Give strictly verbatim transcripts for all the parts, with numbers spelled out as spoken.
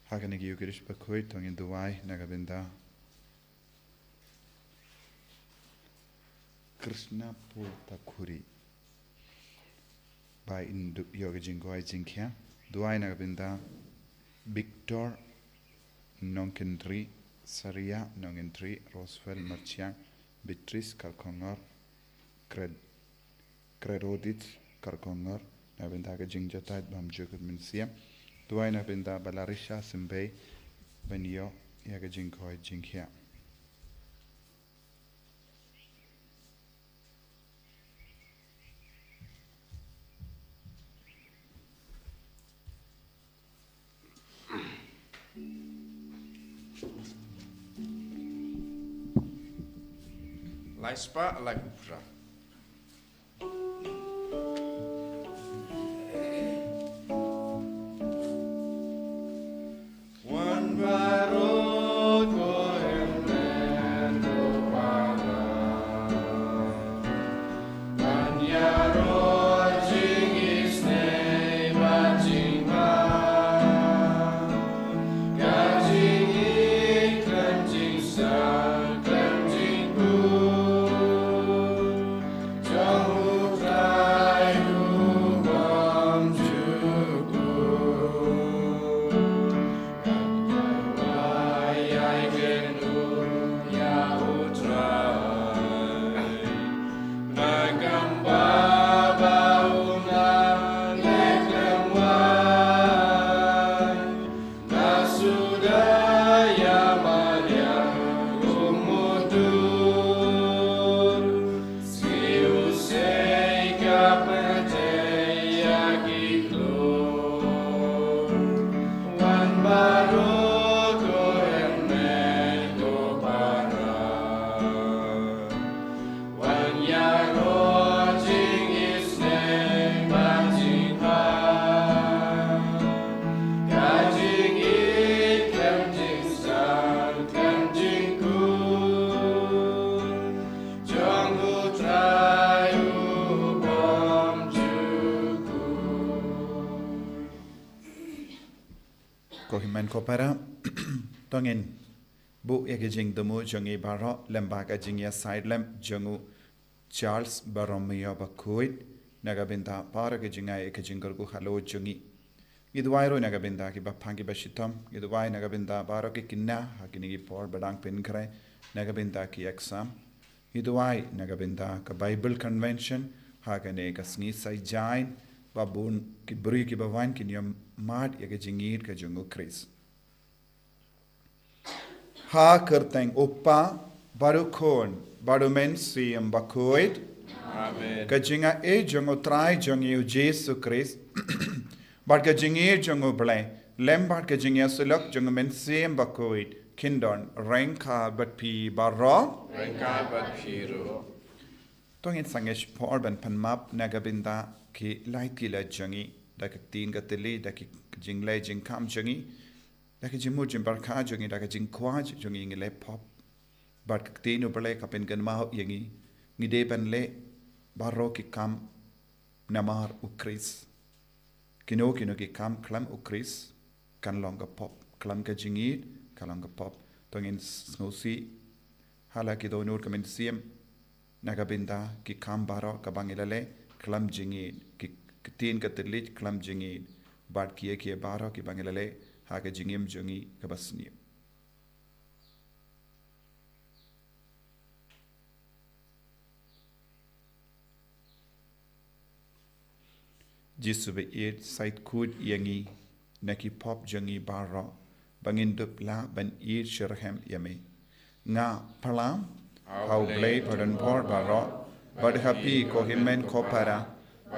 Ha kane ka Eucharist bakhuid to ngin duwai na ka bynta Krishna Pul Takhuri ba in dup ïoh ka jingkoit jingkhiah. Duwai na ka bynta Victor Nongkynrih, Saria Nongkynrih, Roswell Marchiang, Beatrice Karkongor, Kred Kredodit Karkongor, na ka bynta ka jingjatai bymjukut mynsiem. Duwai na ka bynta ba Larisha Symbei ban ïoh ïa ka jingkoit jingkhiah. Lai spah, lai khublei. Wan baroh ko hynmen ko para. Ban ïaroh jingisynei bad jingma. Ka jingïeit khlem jingstad khlem jingkhuid. Jong U Trai U bymjukut. Kat ka wai ai kynduh ïa U Trai. Na ka bynta ba U nang leh khlem wai. Nga suda ïa Maria u mutur. Sngewsih ka pyrthei ïa ki klur. Wan baroh ko hynmen ko para. Wan ïaroh jingisynei bad jingma. Ka jingïeit khlem jingstad khlem jingkhuid. Jong U Trai U bymjukut. Ko hynmen ko para. To ngin buh ïa ka jingthmu jong ngi baroh lem bad ka jingïasaid lem jong u Charles Borromeo bakhuid, na ka bynta baroh ka jingai ka jingkyrkhu halor jong ngi. Ngi duwai ruh na ka bynta kiba phang kiba shitom, ngi duwai na ka bynta baroh ki khynnah ha kine ki por ba dang pynkhreh na ka bynta ki exam. Ngi duwai na ka bynta ka Bible Convention ha kane ka sngi Saitjaiñ, ba bun ki briew kiba wan kin ïohmad ïa ka jingïeit ka jong U Khrist. Ha ka kyrteng U Kpa, bad U Khun, bad U Mynsiem Bakhuid. Amen. Ka jingaiei jong U Trai jong ngi U Jisu Khrist, bad ka jingïeit jong U Blei, lem bad ka jingïasyllok jong U Mynsiem Bakhuid, kin don ryngkat bad phi baroh. Ryngkat bad phi ruh. To ngin sangeh shipor ban pan map na ka bynta ki lai tylli jong ngi, da ka ktien ka thylliej, da ki jingleh jingkham jong ngi, da ka jingmut jingpyrkhat jong ngi, da ka jingkwah jong ngi, ngi leh pop. Bad ka ktien U Blei ka pynkynmaw ïa ngi, ngi dei ban leh baroh ki kam namar U Khrist. Kino kino ki kam khlem U Khrist kan long ka pop, khlem ka jingïeit ka long ka pop. To ngin sngewsih ha la ki dohnud ka mynsiem na ka bynta ki kam baroh kaba ngi la leh khlem jingïeit, ki ktien ka thylliej khlem jingïeit, bad kiei kiei baroh kiba ngi la leh ha ka jingim jong ngi kaba sniew. Jisu ba ïeit, said khuid ïa ngi na ki pop jong ngi baroh, ba ngin dup lah ban ïeit shitrhem ïa me. Nga phla ha U Blei badonbor baroh, bad ha phi ko hynmen ko para,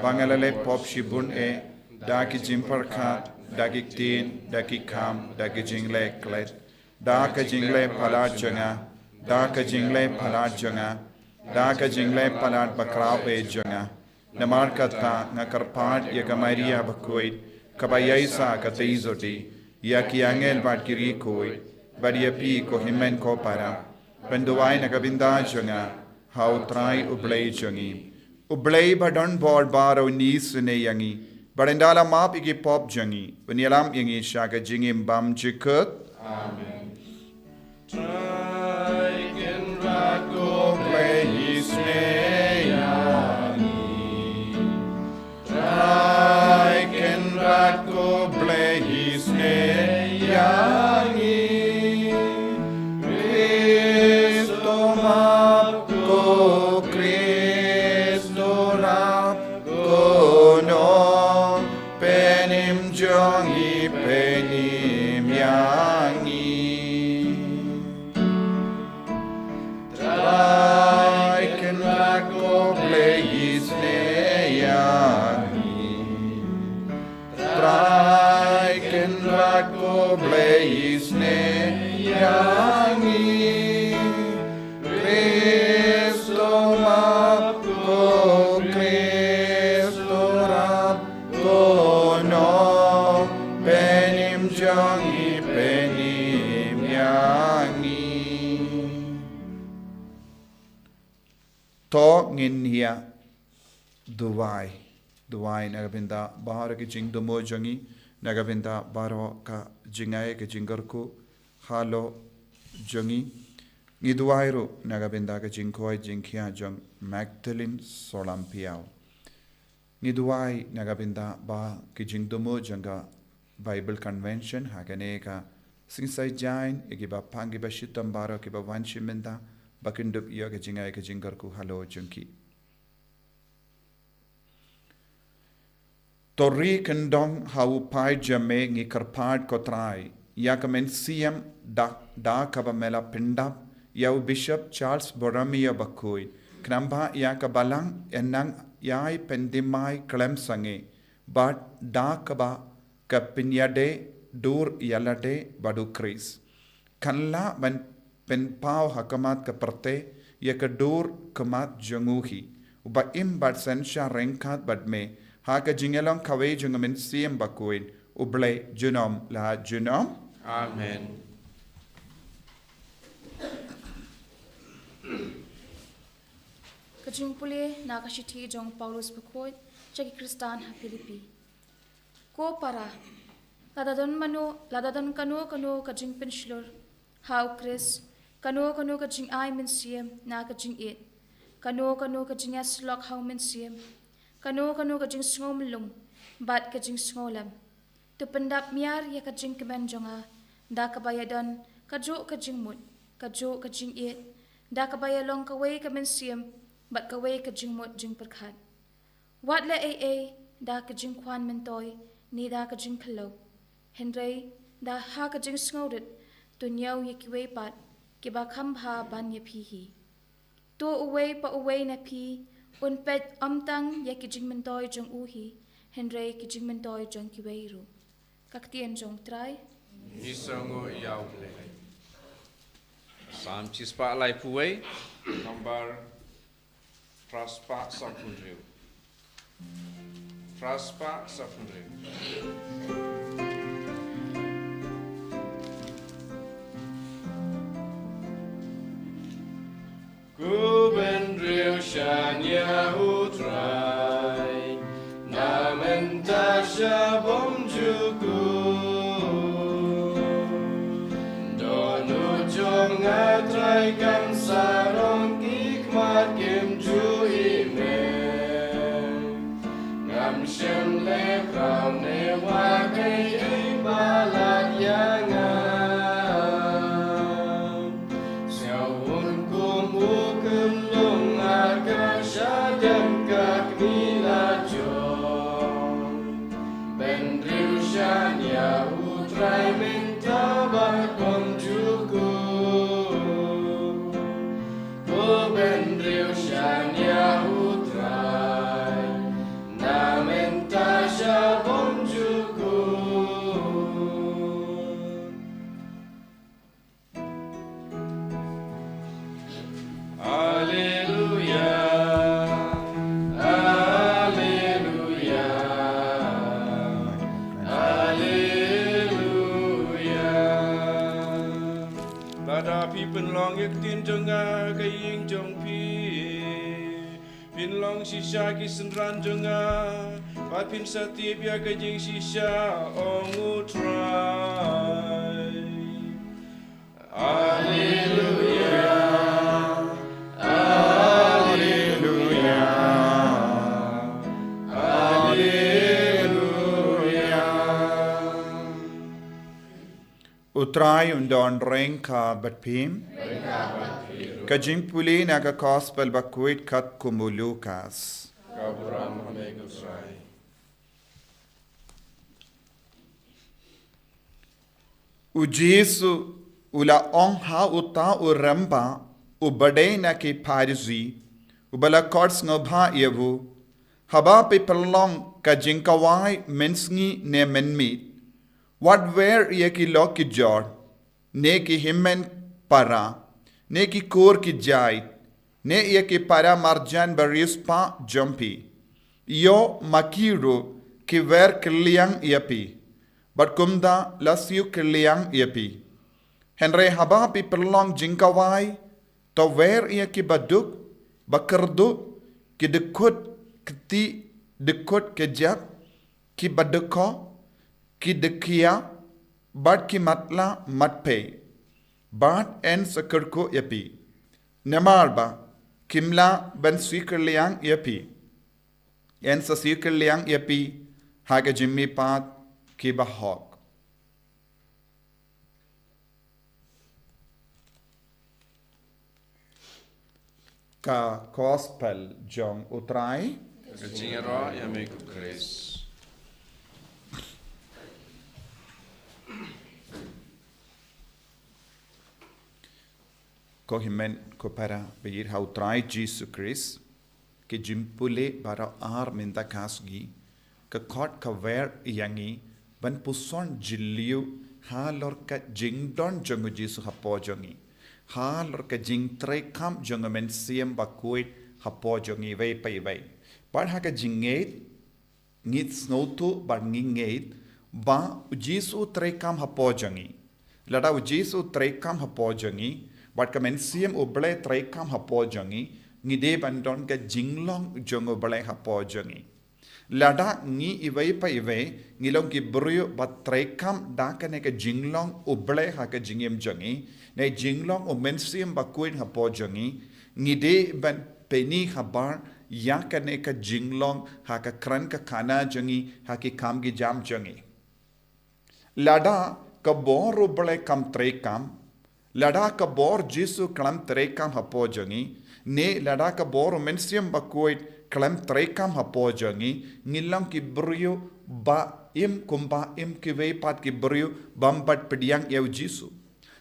ba nga la leh pop shibun eh, da ki jingpyrkhat, da ki ktien, da ki kham, da ki jingleh klet, da ka jingleh palat jong nga, da ka jingleh palat jong nga, da ka jingleh palat bakhraw eh jong nga. Namar kata nga kyrpad ïa ka Maria bakhuid, kaba ïaisah ka tei jodi, ïa ki angel bad ki riewkhuid, bad ïa phi ko hynmen ko para, ban duwai na ka bynta jong nga ha U Trai U Blei jong ngi. U Blei badonbor baroh un isynei ïa ngi, Baroh, ynda la map ïa ki pop jong ngi, ban ïalam ïa ngi sha ka jingim bymjukut. Amen. Trai Kynrad ko Blei isynei ïa ngi. Trai Kynrad ko Blei isynei ïa ngi. Khrist to map, ko Khrist to rap, ko Nongpynim jong ngi pynim ïa ngi. Trai Kynrad ko Blei isynei ïa ngi. Trai Kynrad ko Blei isynei ïa ngi. Khrist to map, ko Khrist to rap, ko Nongpynim jong ngi pynim ïa ngi. To ngin ïa duwai. Duwai na ka bynta baroh ki jingthmu jong ngi, na ka bynta baroh ka jingai ka jingkyrkhu halor jong ngi. Ngi duwai ruh na ka bynta ka jingkhoi jingkhia jong Magdalene Solampiaw. Ngi duwai na ka bynta ba ki jingthmu jong ka Bible Convention ha kane ka sngi Saitjaiñ, ïa kiba pang kiba shitom baroh kiba wan shim bynta ba kin dup ïa ka jingai ka jingkyrkhu halor jong ki. To ri kyndong ha u paid jong me ngi kyrpad, ko Trai, ïa ka mynsiem da, da kaba me la pyndap ïa u Bishop Charles Borromeo bakhuid, khnang ba ïa ka balang yn nang ïai pyndihmai khlem sangeh, bad da kaba ka pynïadei dur ïa lade bad u Khrist. Kan lah ban pynpaw ha khmat ka pyrthei ïa ka dur khmat jong u hi, uba im bad synshar ryngkat bad me, ha ka jingïalong kawei jong ka mynsiem bakhuid, U Blei junom la junom. Amen. Ka jingpule na ka shithi jong u Paulus bakhuid sha ki Khristan ha Philippi. Ko para, lada don mano, lada don kano kano ka jingpynshlur ha u Khrist, kano kano ka jingai mynsiem na ka jingïeit, kano kano ka jingïasyllok ha u mynsiem, kano kano ka jingsngewmlung bad ka jingsngewlem, to pyndap miar ïa ka jingkmen jong nga da kaba ïadon kajuh ka jingmut, kajuh ka jingïeit, da kaba ïalong kawei ka mynsiem bad kawei ka jingmut jingpyrkhat. Wat leh ei ei da ka jingkhwan myntoi ne da ka jingkhlaw, hynrei da ha ka jingsngewrit to ñiew ïa kiwei pat kiba kham bha ban ïa phi hi. To uwei pa uwei na phi un peit ym tang ïa ki jingmyntoi jong u hi, hynrei ki jingmyntoi jong kiwei ruh. Ka ktien jong u Trai. Ngi sngew ïa u Blei. Salm shispah laiphew wei, nambar phra spah saphew hynriew. Phra spah saphew hynriew. Ko bynriew shaniah u Trai, na mynta sha bymjukut. Dohnud jong nga Trai kan sarong, ki khmat kim ju i me. Ngam shym leh khraw ne wad ei ei ba lait ïa nga. Sngewbha kum u khyllung ha ka shadem ka kmie la jong. Bynriew shaniah u Trai mynta bad bymjukut. Ko bynriew shaniah u Trai, na mynta sha bymjukut. Alleluia, alleluia, alleluia. Lada phi pynlong ïa ka ktien jong nga ha ka ïing jong phi, phin long shisha ki synran jong nga. Bad phin sa tip ïa ka jingshisha, ong U Trai. Alleluia, alleluia, alleluia. U Trai un don ryngkat bad phi. Ka jingpule na ka Gospel bakhuid katkum u Lukas. Ka burom ha me ko Trai. U Jisu u la ong ha uta u rangbah uba dei na ki Pharisi, uba la khot sngewbha ïa u, haba phi pynlong ka jingkhawai mynsngi ne mynmiet, wat wer ïa ki lok ki jor, ne ki hynmen para, ne ki kur ki jait, ne ïa ki para marjan bariewspah jong phi. Ïoh ma ki ruh ki wer kylliang ïa phi, bad kumta la siew kylliang ïa phi. Hynrei haba phi pynlong jingkhawai, to wer ïa ki baduk, bakyrduh, ki dkhot kti dkhot kjat, ki badkhot, ki dkhia, bad ki matlah matpei. Bad yn sa kyrkhu ïa phi, namar ba kim lah ban siew kylliang ïa phi. Yn sa siew kylliang ïa phi ha ka jingmihpat ki bahok. Ka Gospel jong U Trai. Ka jingïaroh ïa me ko Khrist. Ko hynmen ko para ba ïeit ha U Trai Jisu Khrist, ki jingpule baroh ar mynta ka sngi, ka khot ka wer ïa ngi ban puson jylliew halor ka jingdon jong U Jisu hapoh jong ngi, halor ka jingtreikam jong U Mynsiem Bakhuid hapoh jong ngi iwei pa iwei. Bad ha ka jingngeit, ngi sngewthuh bad ngi ngeit ba U Jisu u treikam hapoh jong ngi. Lada U Jisu u treikam hapoh jong ngi, bad ka Mynsiem U Blei treikam hapoh jong ngi, ngi dei ban don ka jinglong jong U Blei hapoh jong ngi. Lada ngi iwei pa iwei ngi long ki briew ba treikam da kane ka jinglong U Blei ha ka jingim jong ngi, ne jinglong U Mynsiem Bakhuid hapoh jong ngi, ngi dei ban pyni habar ïa kane ka jinglong ha ka kren ka khana jong ngi, ha ki kam ki jam jong ngi. Lada ka bor U Blei kam treikam, lada ka bor Jisu khlem treikam hapoh jong ngi, ne lada ka bor U Mynsiem Bakhuid khlem treikam hapoh jong ngi, ngi long ki briew ba im kumba im kiwei pat ki briew bym pat pdiang ïa U Jisu.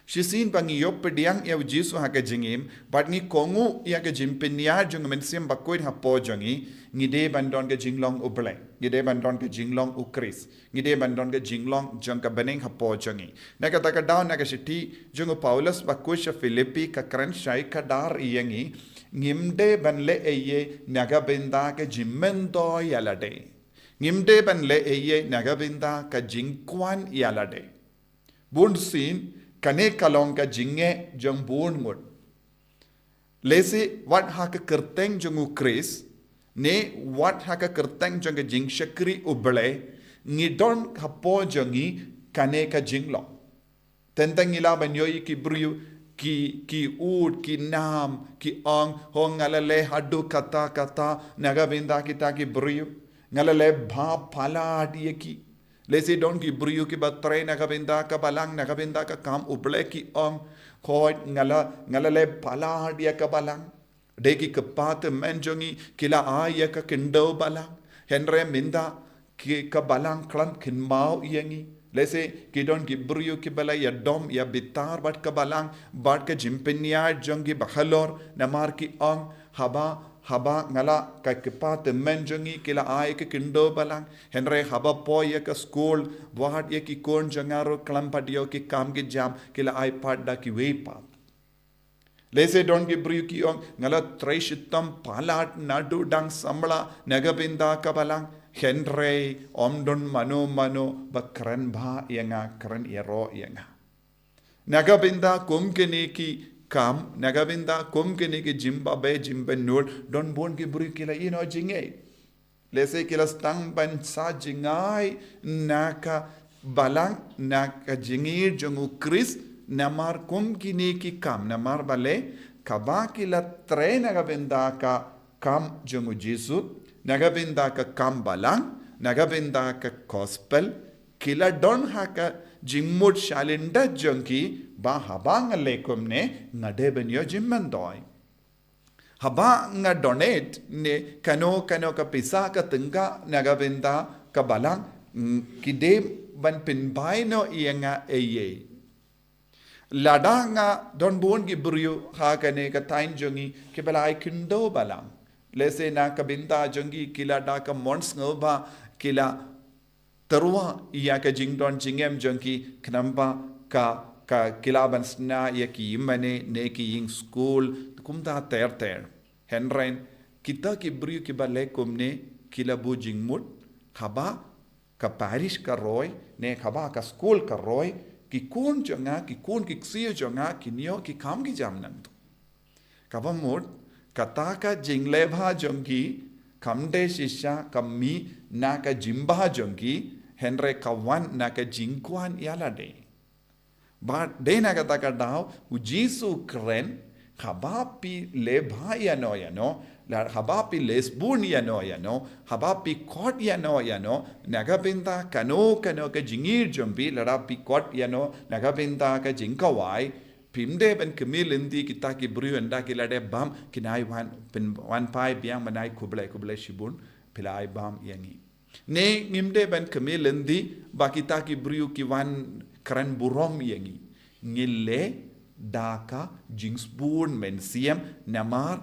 Shisien ba ngi ïoh pdiang ïa U Jisu ha ka jingim, bad ngi kohnguh ïa ka jingpynïaid jong U Mynsiem Bakhuid hapoh jong ngi, ngi dei ban don ka jinglong U Blei, ngi dei ban don ka jinglong U Khrist, ngi dei ban don ka jinglong jong ka bneng hapoh jong ngi. Na kata ka daw na ka shithi jong u Paulus bakhuid sha Philippi ka kren shai khadar ïa ngi, ngim dei ban leh ei ei na ka bynta ka jingmyntoi ïa lade. Ngim dei ban leh ei ei na ka bynta ka jingkwah ïa lade. Bunsien, kane ka long ka jingeh jong bun ngut. Lehse wat ha ka kyrteng jong U Khrist, ne wat ha ka kyrteng jong ka jingshakri U Blei, ngi don hapoh jong ngi kane ka jinglong. Tang tang ngi lah ban ïohi ki briew, ki, ki ud, ki nam, ki ong, ho nga la leh haduh katta katta na ka bynta kita ki briew. Nga la leh bha palat ïa ki. Lehse don ki briew kiba trei na ka bynta ka balang, na ka bynta ka kam U Blei, ki ong, khoi nga la, nga la leh palat ïa ka balang. Dei ki kpa tymmen jong ngi ki la ai ïa ka khyndew balang. Hynrei mynta ki, ka balang khlem kynmaw ïa ngi. Lehse ki don ki briew kiba la ïadom ïabitar bad ka balang, bad ka jingpynïaid jong ki bahalor, namar ki ong, haba, haba nga la, ka kpa tymmen jong ngi ki la ai ka khyndew balang. Hynrei haba poi ïa ka skul, wat ïa ki khun jong nga ruh khlem pat ïoh ki kam ki jam, ki la ai pat da kiwei pat. Lehse don ki briew ki ong, nga la trei shitom palat naduh dang samla na ka bynta ka balang. Hynrei ym don mano mano ba kren bha ïa nga, kren ïaroh ïa nga. Na ka bynta kum kine ki kam, na ka bynta kum kine ki jingbabe jingbanut, don bun ki briew ki la ïehnoh jingngeit. Lehse ki la sdang ban sah jngai na ka balang, na ka jingïeit jong u Khrist, namar kum kine ki kam, namar balei, kaba ki la trei na ka bynta ka kam jong u Jisu, na ka bynta ka kam balang, na ka bynta ka gospel, ki la don ha ka jingmut shalyndet jong ki, ba haba nga leh kumne, nga dei ban ïoh jingmyntoi. Haba nga donate ne kano kano ka pisa ka tyngka na ka bynta ka balang, mm, ki dei ban pynbai noh ïa nga eiei. Lada nga don bun ki briew ha kane ka thaiñ jong ngi kiba la ai khyndew balang. Lehse na ka bynta jong ki, ki la da ka mon sngewbha, ki la tyrwa ïa ka jingdon jingem jong ki, khnang ba ka, ka ki lah ban shna ïa ki ïingmane ne ki ïing skul, kumta ter ter. Hynrei kita ki briew kiba leh kumne, ki la buh jingmut, haba ka parish ka roi, ne haba ka skul ka roi, ki khun jong nga, ki khun ki ksiew jong nga, kin ïoh ki kam ki jam nangta. Kaba mut, kata ka jingleh bha jong ki, kam dei shisha ka mih na ka jingbha jong ki, hynrei ka wan na ka jingkwah ïalade. Bad dei na kata ka daw, u Jisu u kren, haba phi leh bha ïano ïano, la haba phi leh sbun ïano ïano, haba phi kot ïano ïano, na ka bynta kano kano ka jingïeit jong phi, lada phi kot ïano, na ka bynta ka jingkhawai, phim dei ban khmih lynti kita ki briew ynda ki la dep bam, kin ai wan, pyn, wan phai biang ban ai khublei, khublei shibun, phi la ai bam ïa ngi. Ne ngim dei ban khmih lynti ba kita ki briew ki wan kren burom ïa ngi. Ngi leh da ka jingsbun mynsiem namar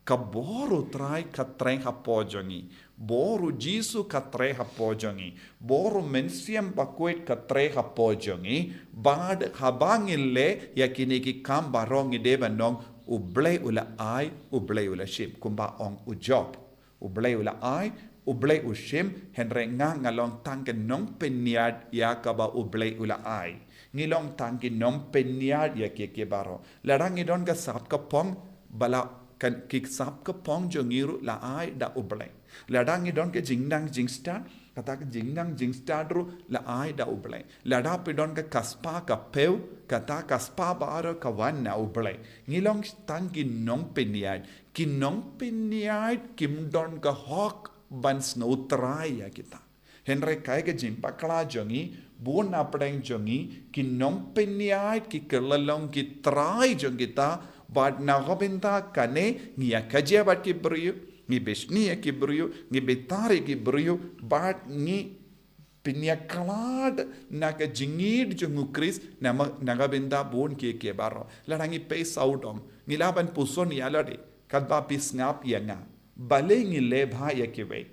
ka bor u Trai ka trei hapoh jong ngi. Bor u Jisu ka trei hapoh jong ngi. Bor u Mynsiem Bakhuid ka trei hapoh jong ngi. Bad haba ngi leh ïa kine ki kam baroh ngi dei ban ong U Blei u la ai, U Blei u la shim. Kumba ong u Job. U Blei u la ai, U Blei u shim, hynrei nga nga long tang ka nongpynïaid ïa kaba U Blei u la ai. Ngi long tang ki nongpynïaid ïa kiei kiei baroh. Lada ngi don ka sap ka phong, ba la kan ki sap ka phong jong ngi ruh la ai da U Blei. Lada ngi don ka jingnang jingstad, kata ka jingnang jingstad ruh la ai da U Blei. Lada phi don ka kspah ka phew, kata ka spah baroh ka wan na U Blei. Ngi long tang ki nongpynïaid, ki nongpynïaid kim don ka hok ban sngewtrai ïa kita. Hynrei kaei ka jingbakla jong ngi, bun napdeng jong ngi, ki nongpynïaid ki kylla long ki trai jong kita, bad na ka bynta kane ngi ïa kajia bad ki briew, ngi bishni ïa ki briew, ngi bitar ïa ki briew, bad ngi pynïakhlad na ka jingïeit jong u Khrist, na ma, na ka bynta bun kiei kiei baroh. Lada ngi pei sawdong, ngi lah ban puson ïalade, katba phi sngap ïa nga. Balei ngi leh bha ïa kiwei?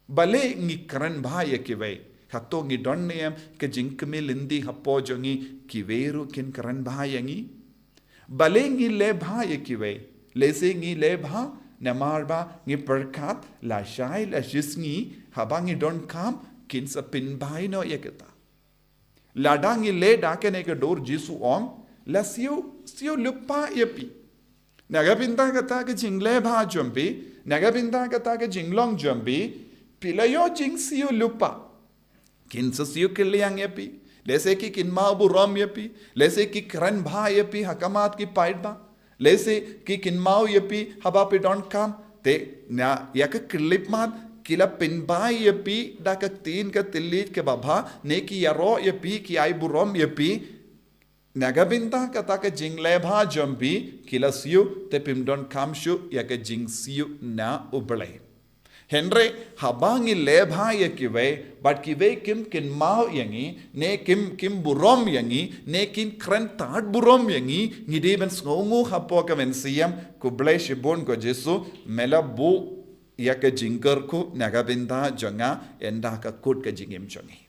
Balei ngi kren bha ïa kiwei? Hato ngi don ne em ka jingkhmih lynti hapoh jong ngi, kiwei ruh kin kren bha ïa ngi? Balei ngi leh bha ïa kiwei? Lehse ngi leh bha namar ba ngi pyrkhat lashai lashisngi, haba ngi donkam kin sa pynbai noh ïa kita. Lada ngi leh da kane ka dur, Jisu u ong, la siew, siew lypa ïa phi. Na ka bynta kata ka jingleh bha jong phi, na ka bynta kata ka jinglong jong phi, phi la ïoh jingsiew lypa. Kin sa siew kylliang ïa phi. Lehse ki kynmaw burom ïa phi. Lehse ki kren bha ïa phi ha khmat ki paidbah. Lehse ki kynmaw ïa phi haba phi donkam. Te na ïa ka khyllipmat ki la pynbai ïa phi da ka ktien ka thylliej kaba bha, ne ki ïaroh ïa phi, ki ai burom ïa phi. Na ka bynta kata ka jingleh bha jong phi, ki la siew, te phim donkam shuh ïa ka jingsiew na U Blei. Hynrei haba ngi leh bha ïa kiwei, bad kiwei kim kynmaw ïa ngi, ne kim, kim burom ïa ngi, ne kin kren tad burom ïa ngi, ngi dei ban sngewnguh hapoh ka mynsiem, khublei shibun ko Jisu, me la buh ïa ka jingkyrkhu na ka bynta jong nga, ynda ka kut ka jingim jong ngi.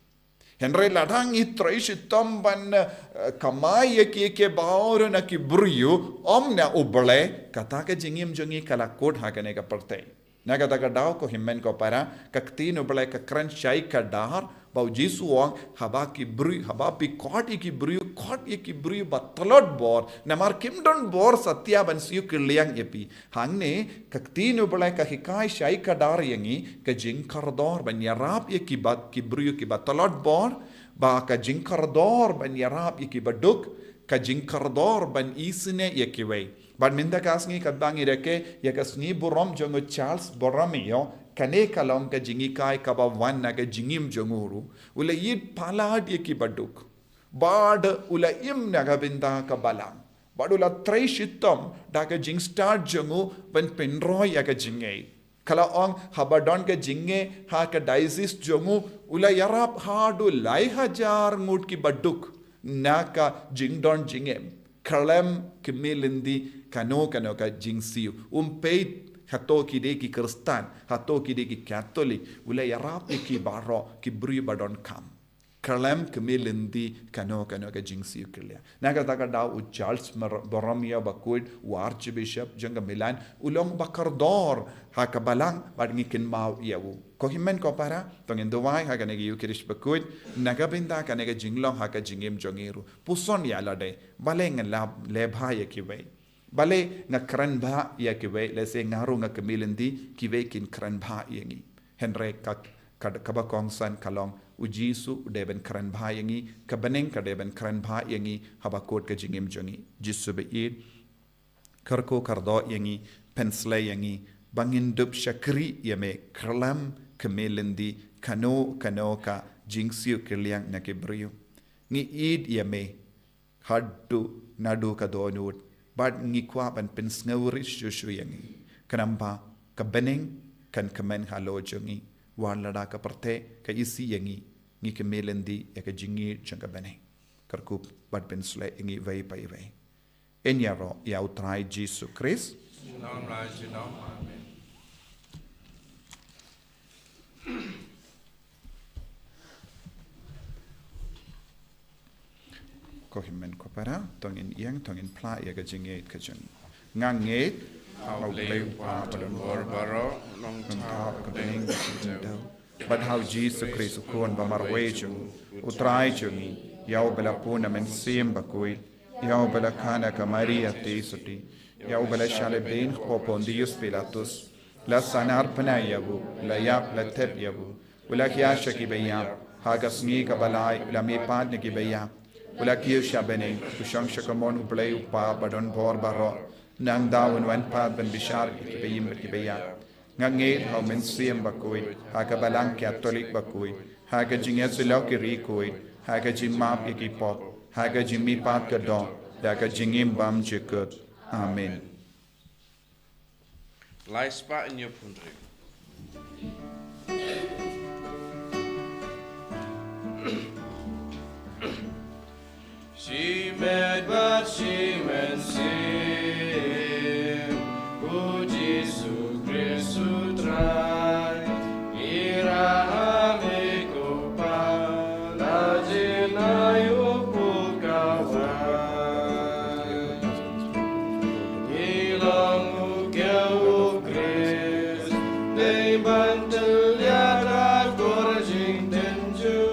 Hynrei lada ngi trei shitom ban, eh, kamai ïa kiei kiei baroh na ki briew, ym na U Blei, kata ka jingim jong ngi ka la kut ha kane ka pyrthei. Na kata ka daw ko hynmen ko para, ka ktien U Blei ka kren shai kdar, Ba u Jisu u ong, haba ki briew, haba phi khot ïa ki briew, khot ïa ki briew ba tlot bor, namar kim don bor satia ban siew kylliang ïa phi. Hangne, ka ktien U Blei ka hikai shai kdar ïa ngi, ka jingkordor ban ïarap ïa ki ba, ki briew ki ba tlot bor, ba ka jingkordor ban ïarap ïa ki ba duk, ka jingkordor ban isynei ïa kiwei. Bad mynta ka sngi katba ngi rakhe ïa ka sngi burom jong u Charles Borromeo, kane ka long ka jinghikai kaba wan na ka jingim jong u ruh. U la ïeit palat ïa ki ba duk. Bad u la im na ka bynta ka balang. Bad u la trei shitom da ka jingstad jong u ban pynroi ïa ka jingngeit. Ka la ong haba don ka jingngeit ha ka diocese jong u, u la ïarap haduh lai hajar ngut ki ba duk na ka jingdon jingem. Khlem kmie lynti kano kano ka jingsiew. Um peit hato ki dei ki Khristan, hato ki dei ki Katholik, u la ïarap ïa ki baroh, ki briew ba donkam. Khlem kmie lynti kano kano ka jingsiew kylliang. Na kata ka daw u Charles Mar-, Borromeo bakhuid, u Archbishop jong ka Milan, u long ba kordor ha ka balang bad ngi kynmaw ïa u. Ko hynmen ko para, to ngin duwai ha kane ka Eucharist bakhuid, na ka bynta kane ka jinglong ha ka jingim jong ngi ruh. Puson ïa lade, balei ngan leh bha ïa kiwei. Balei nga kren bha ïa kiwei, lehse nga ruh nga kmie lynti, kiwei kin kren bha ïa ngi. Hynrei ka, ka, kaba kongsan ka long, u Jisu u dei ban kren bha ïa ngi, ka bneng ka dei ban kren bha ïa ngi, haba kut ka jingim jong ngi. Jisu ba ïeit, kyrkhu kyrdoh ïa ngi, pynshlei ïa ngi, ba ngin dup shakri ïa me, khlem kmie lynti, kano kano ka jingsiew kylliang na ki briew. Ngi ïeit ïa me, haduh naduh ka dohnud, bad ngi kwah ban pynsngewrit shuh shuh ïa ngi. Khnang ba ka bneng kan kmen halor jong ngi, wat lada ka pyrthei ka isih ïa ngi, ngi kmie lynti ïa ka jingïeit jong ka bneng. Kyrkhu bad pynshlei ïa ngi iwei pa iwei. Yn ïaroh ïa u Trai Jisu Khrist. Junom la junom. Amen. Ko hynmen ko para, to ngin ïeng, to ngin phla ïa ka jingngeit ka jong ngi. Nga ngeit ha U Blei U Kpa badonbor baroh, Nongthaw ka bneng bad ka jingthaw, bad ha U Jisu Khrist U Khun ba marwei jong U Trai jong ngi, ïa uba la pun na Mynsiem Bakhuid, ïa uba la kha na ka Maria Theisotti, ïa uba la shah leh beiñ hapoh Pontius Pilatus, la sahnarphna ïa u, la ïap, la thep ïa u, u la khia sha ki baïap, ha ka sngi kaba lai u la mihpat na ki baïap, u la kiew sha bneng, u shong sha kamon U Blei U Kpa badonbor baroh. Nangta un wan pat ban bishar ïa ki baïing bad ki baïap. Nga ngeit ha U Mynsiem Bakhuid, ha ka Balang Katholik bakhuid, ha ka jingïasyllok ki riewkhuid, ha ka jingmap ïa ki pop, ha ka jingmihpat ka doh, da ka jingim bymjukut. Amen. Lai spah hynñiew phew hynriew. Shimet bad shi mynsiem, U Jisu Khrist U Trai, ngi ïarap ïa me ko Pa, la jin ai u pukawai. Ngi long u kiew u Khrist, dei ban tylliat ha kor jingtynjuh,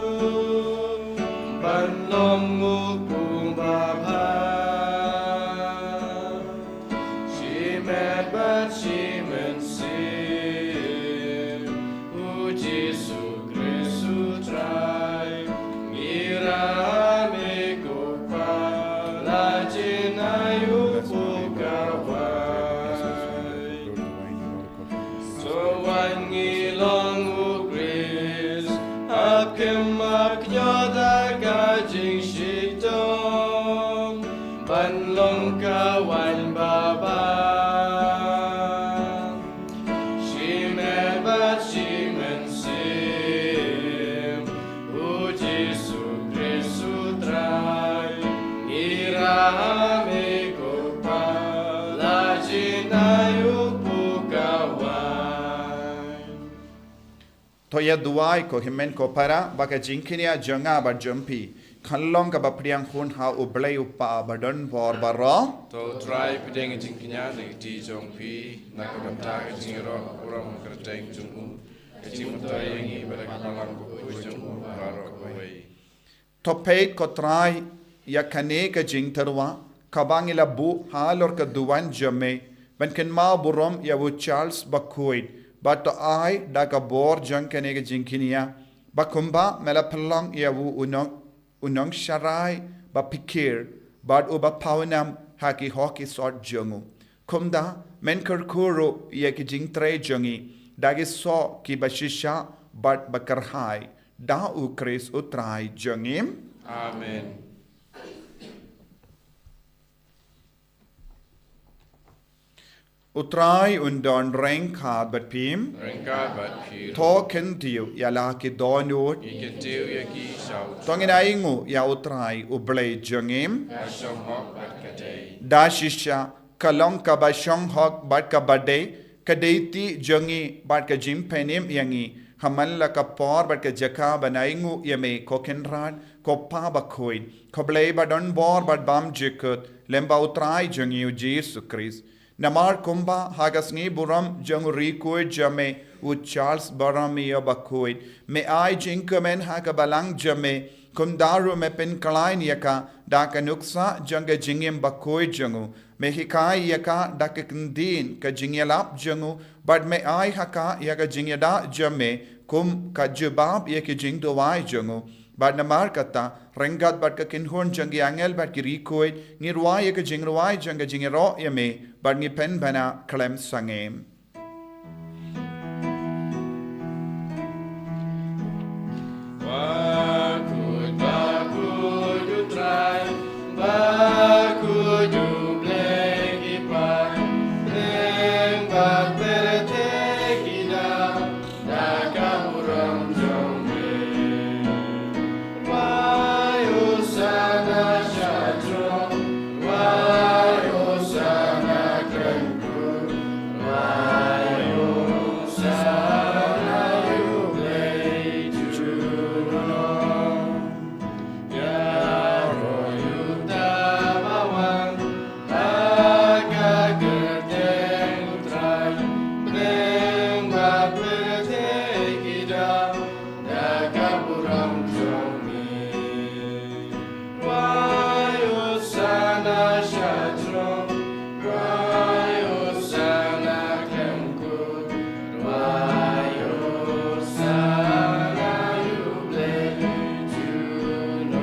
ban long u pun babha. Shimet bad shi mynsiem, U Jisu Khrist U Trai, ngi ïarap ïa me ko Pa, la jin ai u pukawai. To wan ngi long u Khrist, ha khmat ïa ka jingshitom, ban long ka waiñ babha. Shimet bad shi mynsiem, U Jisu Khrist U Trai, ngi ïarap ïa me ko Pa, la jin ai u pukawai. To ïa duwai ko hynmen ko para, ba ka jingkñia jong nga bad jong phi kan long kaba pdiang hun ha U Blei U Kpa badonbor baroh. To U Trai pdiang ïa ka jingkñia na ka kti jong phi, na ka bynta ka jingïaroh burom ha ka kyrteng jong u. Jingmyntoi ïa ngi bad ka balang bakhuid jong u baroh kawei. To peit ko Trai ïa kane ka jingtyrwa kaba ngi la buh halor ka duwan jong me, ban kynmaw burom ïa u Charles bakhuid, bad to ai da ka bor jong kane ka jingkñia ba kumba me la pynlong ïa u u nong u nongsharai ba phikir bad uba pawnam ha ki hok ki sot jong u. Kumta men kyrkhu ruh ïa ki jingtrei jong ngi da ki soh kiba shisha bad ba kyrhai, da u Khrist u Trai jong ngi. Amen. U Trai un don ryngkat bad phi. Ryngkat bad phi. To kyntiew ïa la ki dohnud. Ngi kyntiew ïa ki sha u Trai. To ngin ainguh ïa u Trai u Blei jong ngi. Ka shong hok bad ka dei. Da shisha ka long kaba shong hok bad kaba dei, ka dei ti jong ngi bad ka jingpynim ïa ngi ha man la ka por bad ka jaka ban ainguh ïa me ko Kynrad, ko Pa bakhuid, ko Blei ba don bor bad bymjukut, lem bad u Trai jong ngi u Jisu Khrist. Namar kumba ha ka sngi burom jong u rikhuid jong me u Charles Borromeo bakhuid, me ai jingkmen ha ka balang jong me, kumta ruh me pynkhlaiñ ïa ka da ka nuksa jong ka jingim bakhuid jong u. Me hikai ïa ka da ka kyntien ka jingïalap jong u, bad me ai ha ka ïa ka jingïada jong me kum ka jubab ïa ki jingduwai jong u. Bad namar kata, ryngkat bad ka kynhun jong ki angel bad ki rikhuid, ngi rwai ïa ka jingrwai jong ka jingïaroh ïa me, bad ngi pynbna khlem sangeh. Bakhuid, bakhuid u Trai, bakhuid u Blei ki paid, lyngba pyrthei ki dap da ka burom jong me. Wai Hosana sha throne, wai Hosana khlem kut, wai Hosana ïa u Blei junom. Ïaroh ïa uta ba wan ha ka kyrteng u Trai, lyngba pyrthei ki dap da ka burom jong me. Wai Hosana sha throne, wai Hosana khlem kut, wai Hosana ïa u Blei junom.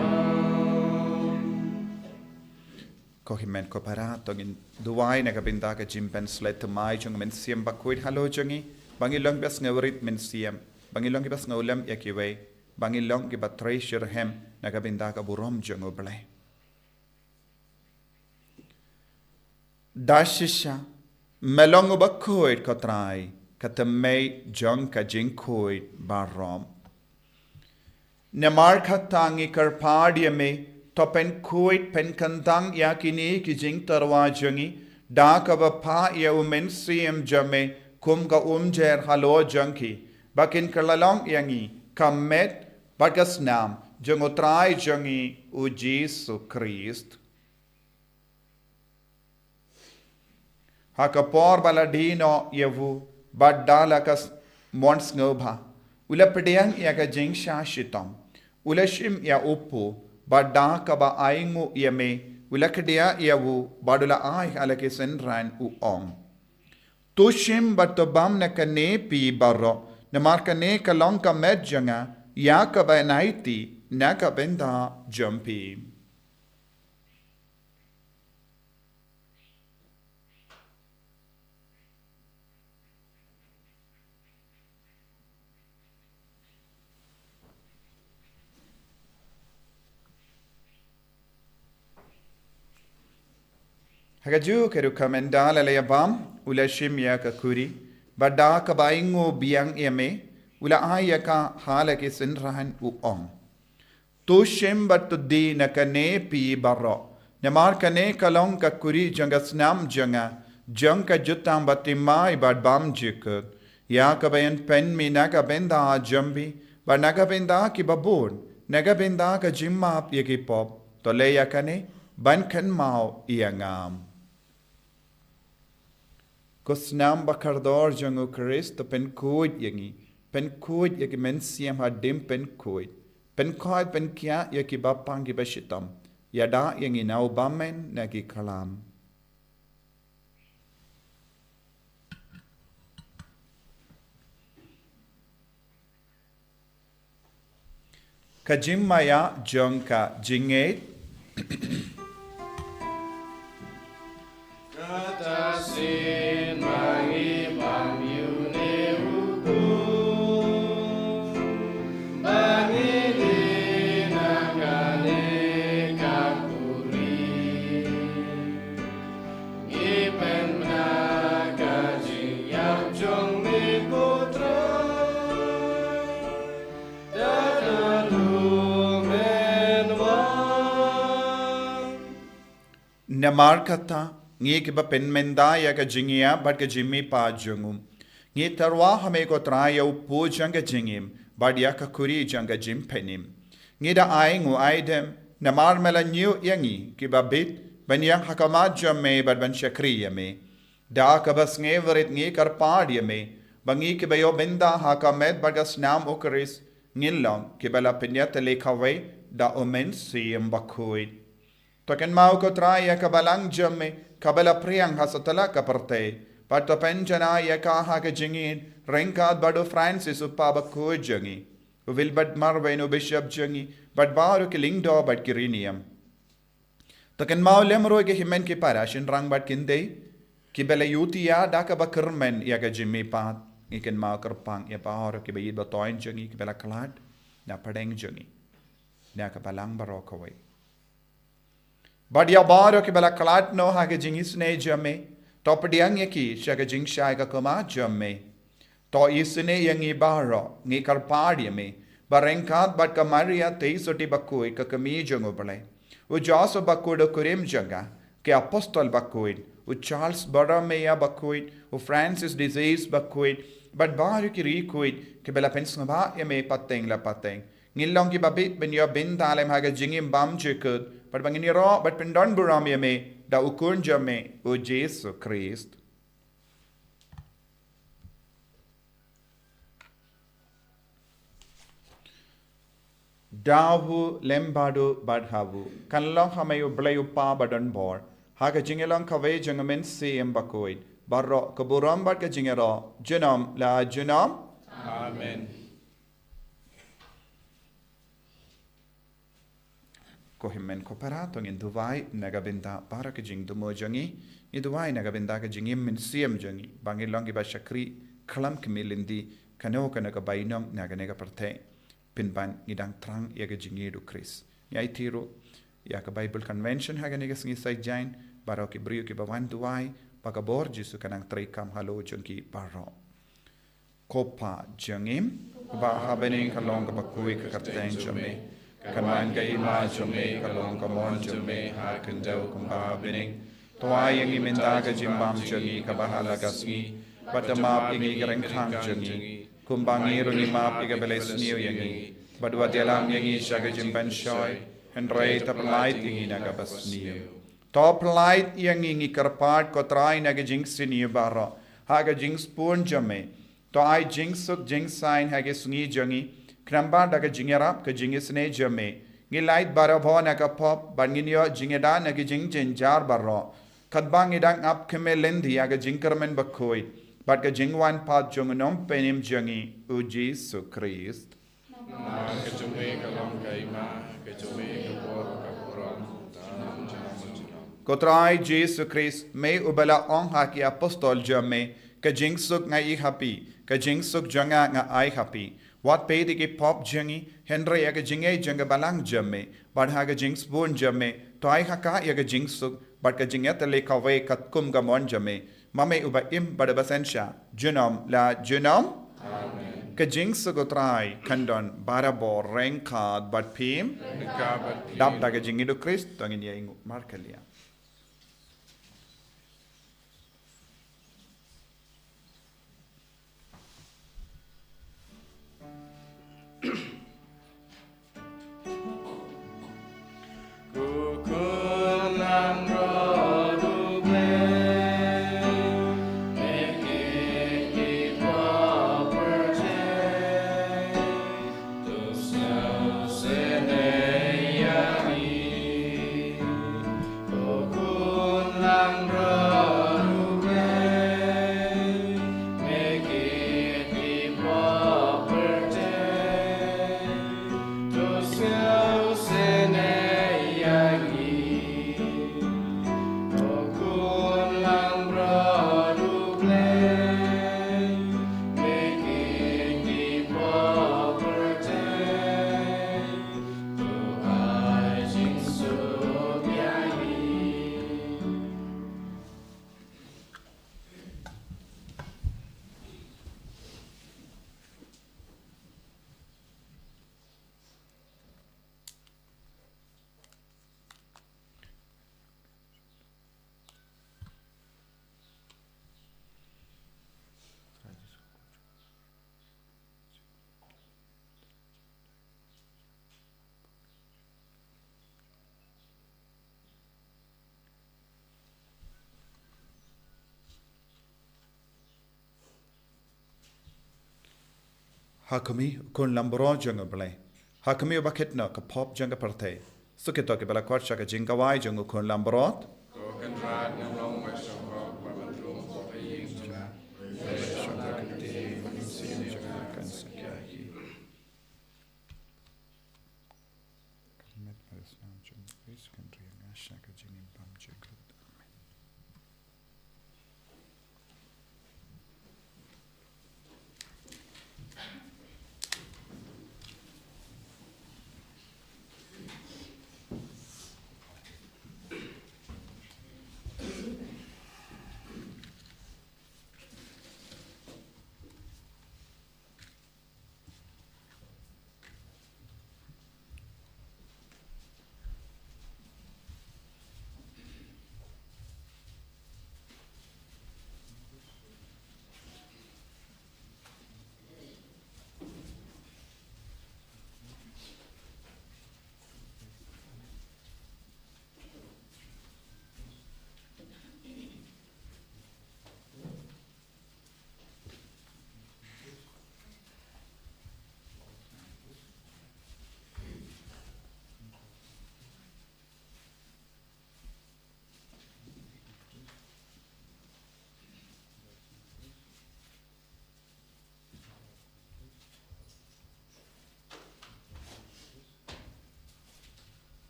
Ko hynmen ko para, to ngin duwai na ka bynta ka jingpynshlei thymmai jong u Mynsiem Bakhuid halor jong ngi, ba ngin long kiba sngewrit mynsiem, ba ngin long kiba sngewlem ïa kiwei, ba ngin long kiba trei shitrhem na ka bynta ka burom jong u Blei. Da shisha me long uba khuid ko Trai, ka thymmei jong ka jingkhuid baroh. Namar kata ngi kyrpad ïa me, to pynkhuid pynkyntang ïa kine ki jingtyrwa jong ngi da kaba phah ïa u Mynsiem jong me kum ka umjer halor jong ki, ba kin kylla long ïa ngi ka met bad ka snam jong u Trai jong ngi u Jisu Khrist. Ha ka por ba la die noh ïa u, bad da la ka s-, mon sngewbha, u la pdiang ïa ka jingshah shitom, u la shim ïa u pud, bad da kaba ainguh ïa me, u la kdiah ïa u, bad u la ai ha la ki synran u ong: To shim bad to bam na kane phi baroh, namar kane ka long ka met jong nga, ïa kaba yn aiti na ka bynta jong phi. Ha kajuh ka rukom ynda la ïa bam, u la shim ïa ka khuri, bad da kaba ainguh biang ïa me, u la ai ïa ka ha la ki synran u ong: To shim bad to die na kane phi baroh, namar kane ka long ka khuri jong ka snam jong nga, jong ka jutang baptisma bad bymjukut, ïa kaba yn pynmih na ka bynta jong phi, bad na ka bynta ki babun, na ka bynta ka jingmap ïa ki pop. To leh ïa kane ban kynmaw ïa nga. Ko snam ba kordor jong u Khrist, to pynkhuid ïa ngi Pynkhuid ïa ki mynsiem hadien pynkhuid. Pynkhuid pynkhiah ïa ki bapang ki bashitom. Ïada ïa ngi na u bymmen na ki khlam. Ka jingmaïa jong ka jingngeit. Kata sien ba ngi bam ïa une u khuid, ba ngi dei na kane ka khuri. Ngi pynbna ka jingïap jong me ko Trai. Da ka du men wan. Namar kata, ngi kiba pynmynda ïa ka jingïap bad ka jingmihpat jong u, ngi tyrwa ha me ko Trai ïa u pud jong ka jingim bad ïa ka khuri jong ka jingpynim. Ngi da ai nguaidem namar me la ñiew ïa ngi kiba bit ban ïeng ha khmat jong me bad ban shakri ïa me. Da kaba sngewrit ngi kyrpad ïa me ba ngi kiba ïoh bynta ha ka met bad ka snam u Khrist ngin long kiba la pynïatylli kawei da u Mynsiem Bakhuid. To kynmaw ko Trai ïa ka balang jong me kaba la phriang ha satlak ka pyrthei, bad to pynjanai ïa ka ha ka jingïeit ryngkat bad u Francis u Papa bakhuid jong ngi, u Wilbert Marwein u Bishop jong ngi, bad baroh ki lyngdoh bad ki riewniam. To kynmaw lem ruh ïa ki hynmen ki para shynrang bad kynthei kiba la ïuti ïa da kaba kyrmen ïa ka jingmihpat. Ngi kynmaw kyrpang ïa baroh kiba ïeit ba thoiñ jong ngi kiba la khlad na pdeng jong ngi na ka balang baroh kawei. Bad ïa baroh kiba la khlad noh ha ka jingisynei jong me, to pdiang ïa ki sha ka jingshai ka khmat jong me. To isynei ïa ngi baroh, ngi kyrpad ïa me ba ryngkat bad ka Maria Theisotti bakhuid ka kmie jong u Blei, u Joseph bakhuid u kurim jong ka, ki apostol bakhuid, u Charles Borromeo bakhuid, u Francis de Sales bakhuid, bad baroh ki riewkhuid kiba la pynsngewbha ïa me pateng la pateng, ngin long kiba bit ban ïoh bynta lem ha ka jingim bymjukut, bad ba ngin ïaroh bad pyndonburom ïa me da u Khun jong me u Jisu Khrist. Da u lem bad u bad ha u, kan long ha me u Blei u Kpa badonbor, ha ka jingïalong kawei jong u Mynsiem Bakhuid, baroh ka burom bad ka jingïaroh junom la junom. Amen. Ko hynmen ko para, to ngin duwai na ka bynta baroh ka jingthmu jong ngi. Ngi duwai na ka bynta ka jingim mynsiem jong ngi ba ngin long kiba shakri khlam khmih lynti kano kano ka bainong na kane ka pyrthei, pynban ngi dang thrang ïa ka jingïeit u Khrist. Ngi aiti ruh ïa ka Bible Convention ha kane ka sngi Saitjaiñ, baroh ki briew kiba wan duwai ba ka bor Jisu kan nang treikam halor jong ki baroh. Ko Pa jong ngi uba ha bneng, ka long kaba khuid ka kyrteng jong me. Kan wan ka hima jong me, ka long ka mon jong me ha khyndew kumba ha bneng. To ai ïa ngi mynta ka jingbam jong ngi kaba ha la ka sngi, bad to map ïa ngi ki ryngkang jong ngi, kumba ngi ruh ngi map ïa kiba la sniew ïa ngi. Bad wat ïalam ïa ngi sha ka jingpynshoi, hynrei to pyllait ïa ngi na kaba sniew. To pyllait ïa ngi, ngi kyrpad ko Trai, na ka jingsniew baroh ha ka jingsbun jong me. To ai jingsuk jingsaiñ ha ki sngi jong ngi, khnang ba da ka jingïarap ka jingisynei jong me, ngi lait barabor na ka pop bad ngin ïoh jingïada na ki jingjynjar baroh, katba ngi dang ap khmih lynti ïa ka jingkyrmen bakhuid bad ka jingwan pat jong u Nongpynim jong ngi u Jisu Khrist. Namar ka jong me ka long ka hima, ka jong me ka bor, ka burom, junom junom. Ko Trai Jisu Khrist, me uba la ong ha ki apostol jong me, ka jingsuk nga ai ha phi, ka jingsuk jong nga nga ai ha phi. Wat peit ïa ki pop jong ngi, hynrei ïa ka jingngeit jong ka balang jong me. Bad ha ka jingsbun jong me, to ai ha ka ïa ka jingsuk bad ka jingïatylli kawei katkum ka mon jong me, ma me uba im bad uba synshar junom la junom. Amen. Ka jingsuk u Trai kan don barabor ryngkat bad phi. Ryngkat bad phi. Dap da ka jingïeit u Khrist, to ngin ïa ïnguh markylliang. Ha khmih, u khun lambrot jong U Blei. Ha khmih, uba kit noh ka pop jong ka pyrthei. Sa kito kiba la khot sha ka jingkawai jong u khun lambrot. Ko Kynrad, ngan long uba shong ha ka ïing jong nga. Uba shong ha ka ktien mynsiem jong nga kan satia hi. Ka met ka snam jong u Khrist kan ri ïa nga sha ka jingim bymjukut. Amen.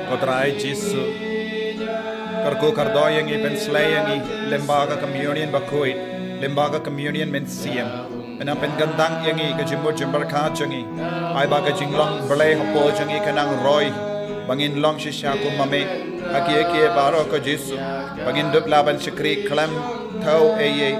Ko Trai Jisu, Kyrkhu kyrdoh ïa ngi, pynsleh ïa ngi lyngba ka communion bakhuid, lyngba ka communion mynsiem. Nang pynkyntang ïa ngi ka jingmut jingpyrkhat jong ngi. Ai ba ka jinglong Blei hapoh jong ngi kan nang roi, ba ngin long shisha kum ma me ha kiei kiei baroh, ko Jisu. Ba ngin dup lah ban shakri khlem thew ei ei,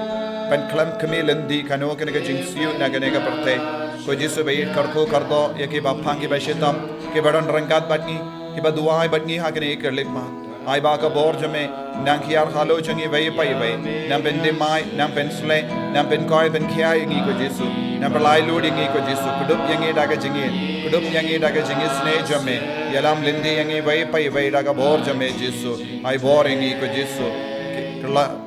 ban khlem khmih lynti kano kano ka jingsiew na kane ka pyrthei. Ko Jisu, ba ïeit, kyrkhu kyrdoh ïa kiba phang, kiba shitom, kiba don ryngkat bad ngi, kiba duwai bad ngi ha kane ka khyllipmat. Ai ba ka bor jong me nang hiar halor jong ngi iwei pa iwei, nang pynthymmai, nang pynsleh, nang pynkhuid pynkhia ïa ngi, ko Jisu. Nang pynlait lut ïa ngi, ko Jisu. Kdup ïa ngi da ka jingïeit, kdup ïa ngi da ka jingisynei jong me. Ïalam lynti ïa ngi iwei pa iwei da ka bor jong me, Jisu. Ai bor ïa ngi, ko Jisu.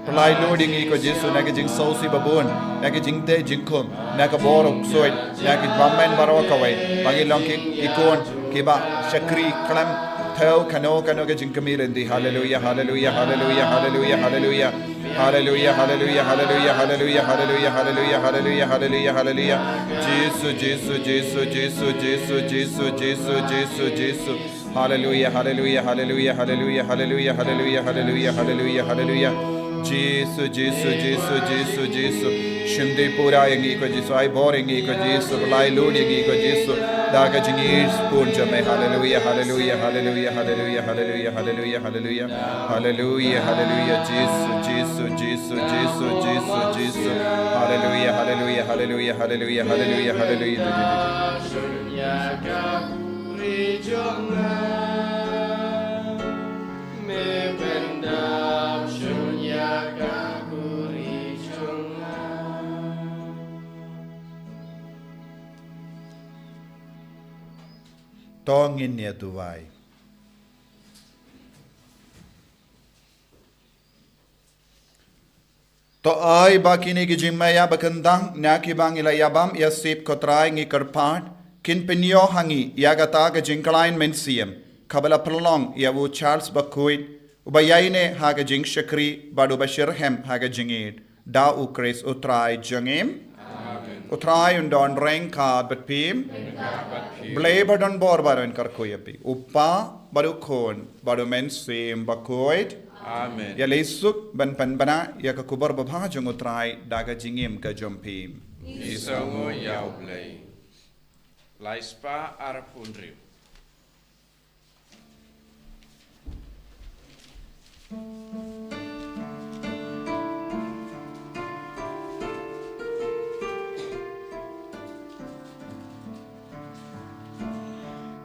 Pynlait lut ïa ngi, ko Jisu, na ka jingsngewsih babun, na ka jingteh jingkhum, na ka bor u ksuid, na ki bymman baroh kawei, ba ngin long ki, ki khun kiba shakri khlem thew kano kano ka jingkhmih lynti. Haleluia, haleluia, haleluia, haleluia, haleluia. Haleluia, haleluia, haleluia, haleluia, haleluia, haleluia, haleluia, haleluia, haleluia. Jisu, Jisu, Jisu, Jisu, Jisu, Jisu, Jisu, Jisu, Jisu. Haleluia, haleluia, haleluia, haleluia, haleluia, haleluia, haleluia, haleluia, haleluia. Jisu, Jisu, Jisu, Jisu, Jisu. Shim dih pura ïa ngi, ko Jisu, ai bor ïa ngi, ko Jisu, pynlait lut ïa ngi, ko Jisu. Da ka jingïeit bun jong me. Haleluia, haleluia, haleluia, haleluia, haleluia, haleluia, haleluia. Haleluia, haleluia, Jisu, Jisu, Jisu, Jisu, Jisu, Jisu. Haleluia, haleluia, haleluia, haleluia, haleluia, haleluia. To ngin ïa duwai. To ai ba kine ki jingmaïa ba kyntang na kiba ngi la ïabam ïasip, ko Trai, ngi kyrpad, kin pynïoh ha ngi ïa kata ka jingkhlaiñ mynsiem kaba la pynlong ïa u Charles bakhuid, uba ïaineh ha ka jingshakri bad uba shitrhem ha ka jingïeit. Da U Khrist U Trai jong ngi. Amen. U Trai un don ryngkat bad phi. Ryngkat bad phi. Blei ba don bor ba don kyrkhu ïa phi, U Kpa bad U Khun bad U Mynsiem Bakhuid. Amen. Ïaleh suk ban pynbna ïa ka khubor babha jong U Trai da ka jingim ka jong phi. Ngi sngewnguh ïa U Blei. Lai spah arphew hynriew.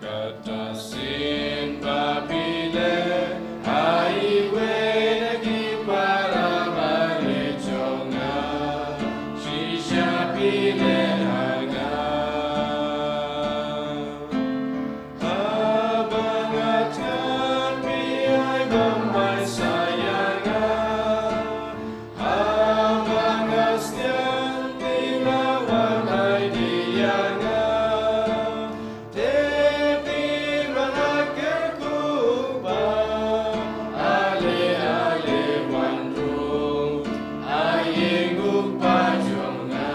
Kata sien ba phi leh ha iwei na ki para bangeit jong nga, shisha phi leh ha nga. Haba nga thngan, phi ai bymman sa ïa nga. Haba nga stiang, phi la wan ai dih ïa nga. Te phi la kyrkhu ba ale ale wan rung ha ïing U Kpa jong nga.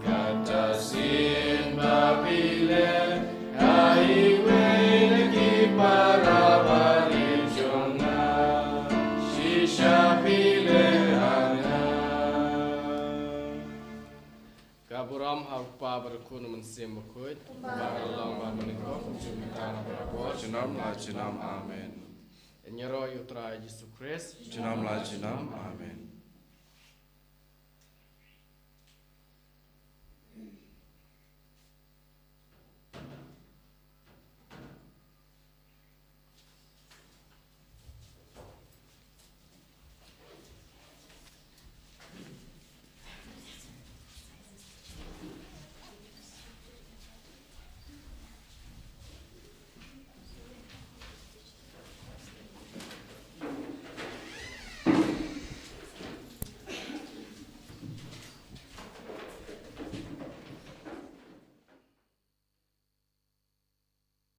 Kata sien ba phi leh ha iwei na ki para bangeit jong nga, shisha phi leh ha nga. Ka burom ha U Kpa bad U Khun, U Mynsiem Bakhuid, ba ka la long bad mynnyngkong, kum shynna, mynta bad barabor, junom la junom. Amen. Ïaroh ïa U Trai Jisu Khrist. Junom la junom. Amen.